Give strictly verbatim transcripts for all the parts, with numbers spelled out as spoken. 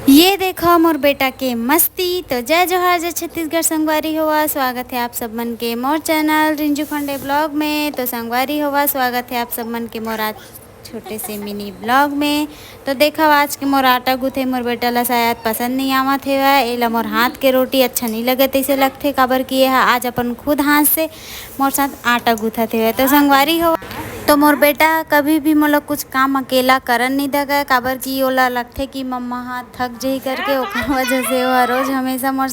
ये देखो मोर बेटा के मस्ती। तो जय जोहार, जय छत्तीसगढ़ संगवारी होवा, स्वागत है आप सब मन के मोर चैनल रिंजू खंडे ब्लॉग में। तो संगवारी होवा, स्वागत है आप सब मन के मोर आज छोटे से मिनी ब्लॉग में। तो देखो आज के मोर आटा गूथे मोर बेटा ला शायद पसंद नहीं आवत हेवय, एला मोर हाथ के रोटी अच्छा नहीं लगे तइसे लगथे, काबर कि ये हा आज अपन खुद हाथ से मोर साथ आटा गूथत हेवय। तो संगवारी हो, तो मोर बेटा कभी भी मोला कुछ काम अकेला करन नहीं देवय, काबर कि ओला लगथे कि मम्मा हा थक जही करके, ओकर वजह से वो रोज हमेशा मोर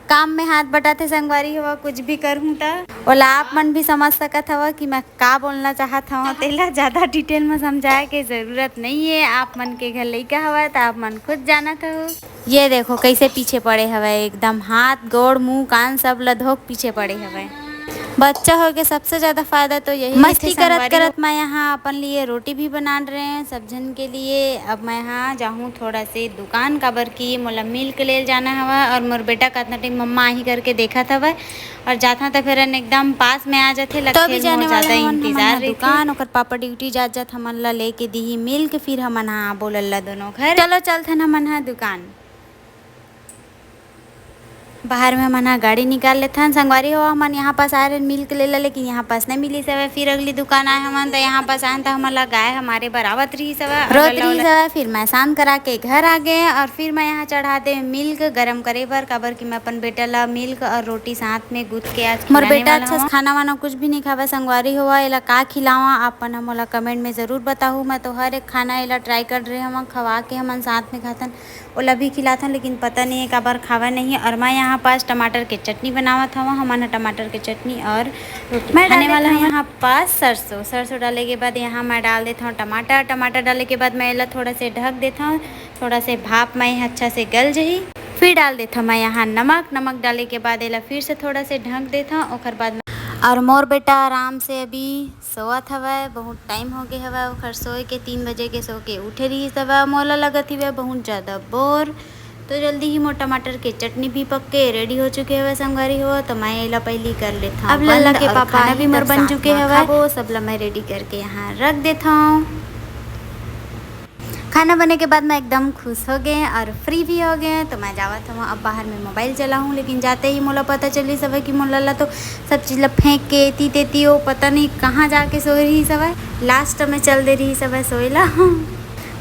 काम में हाथ बटाथे। संगवारी हो, कुछ भी करहूँ त ओला आप मन भी समझ सकत हव कि मैं का बोलना चाहत हव, तेला ज्यादा डिटेल में समझाए के जरूरत नहीं है। आप मन के घर लइका हवय त आप मन खुद जानत हव। ये देखो कैसे पीछे पड़े हवय, एकदम हाथ गोड़ मुंह कान सब ल धोक पीछे पड़े हवय। बच्चा होके सबसे ज्यादा फायदा तो यही मस्ती रहिथे करत संगवारी हो। करत मैं यहाँ अपन लिए रोटी भी बना रहे हैं सब जन के लिए। अब मैं यहाँ जाहूँ थोड़ा से दुकान, काबर कि मोला मिल्क ले जाना हवय और मोर बेटा कतना टाइम मम्मा आही करके देखत हवय और जाथन त फेर एकदम पास में आ जाथे, तो लगथे अभी जाने मोर वाला ज्यादा हवन हमन इंतजार ह रहिथे। दुकान, ओकर पापा ड्यूटी जात जात हमन ला लेके दिही मिल्क, फिर हमन हा आबो लल्ला दोनों घर। चलो चलथन हमन हा दुकान। बाहर में हमन हा गाड़ी निकाल लेथन। संगवारी हो, हमन यहाँ पास आए रहे मिल्क लेला, लेकिन यहाँ पास नहीं मिली सवे। फिर अगली दुकान आए हमन, तो यहाँ पास आए त हमन ला गाय हमारे बरावत रही सवे, रोत रही सवे। फिर मैं शांत करा के घर आ गए और फिर मैं यहाँ चढ़ा दे मिल्क गरम करे बर, काबर कि मैं अपन बेटा ला मिल्क और रोटी साथ में गूंथ के आज मोर खिलाने बेटा वाला अच्छा हूँ। खाना वाना कुछ भी नहीं खावे संगवारी हो, एला का खिलावा आप मन ह मोला कमेंट में जरूर बताहू। मैं तो हर एक खाना एला ट्राई कर रहे हूँ, खवा के हमन साथ में खाथन। ओला भी खिलाथन, लेकिन पता नहीं है काबर खावा नहीं है। और मैं यहाँ पास टमाटर के चटनी बनावत हवं। हमन ह टमाटर के चटनी और रोटी मैं खाने डाल वाला देथन हूँ। यहाँ पास सरसों, सरसों डाले के बाद यहाँ मैं डाल देता हूँ टमाटर। टमाटर डाले के बाद मैं एला थोड़ा से ढक देता हूँ, थोड़ा से भाप में अच्छा से गल जही। फिर डाल देता हूँ मैं यहाँ नमक। नमक डाले के बाद एला फिर से थोड़ा से ढक देता हूँ। ओकर बाद मैं, और मोर बेटा आराम से अभी सोवत हवय, बहुत टाइम हो गए हवय ओखर सोए के, तीन बजे के सो के उठे रहिस हवय। मोला लगत हवय बहुत ज्यादा बोर। तो जल्दी ही मोर टमाटर के चटनी भी पक के रेडी हो चुके हवय संगवारी हो। तो मैं एला पहली कर लेथव अब लल्ला बंद के और पापा खाना भी मोर बन चुके हवय। खाबो, सब ला मैं रेडी करके यहाँ रख देथव। खाना बने के बाद मैं एकदम खुश हो गए और फ्री भी हो गए। तो मैं जावत हूँ अब बाहर में मोबाइल चलाऊँ, लेकिन जाते ही मोला पता चली सवे कि मोर लल्ला तो सब चीज ला फेंक के एती तेती वो पता नहीं कहाँ जाके सो रही सवे। लास्ट में चल दे रही सवे सोए ला।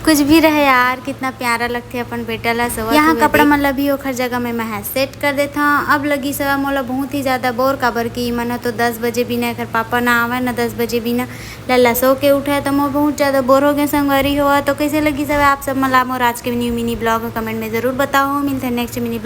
कुछ भी रहे यार, कितना प्यारा लगथे अपन बेटा ला सोवत यहाँ हुए कपड़ा देख। मन ला भी ओखर जगह में मैं सेट कर देथव। अब लगी सवे मोला बहुत ही ज्यादा बोर, काबर कि मन तो दस बजे बिना एकर पापा ना आवे ना दस बजे बिना लल्ला सो के उठे, तो मोर बहुत ज्यादा बोर हो गए संगवारी हो। तो कैसे लगी सवे आप सब मन ला मोर आज के न्यू मिनी ब्लॉग, कमेंट में जरूर बताओ। मिलते हैं नेक्स्ट मिनी ब्लॉग।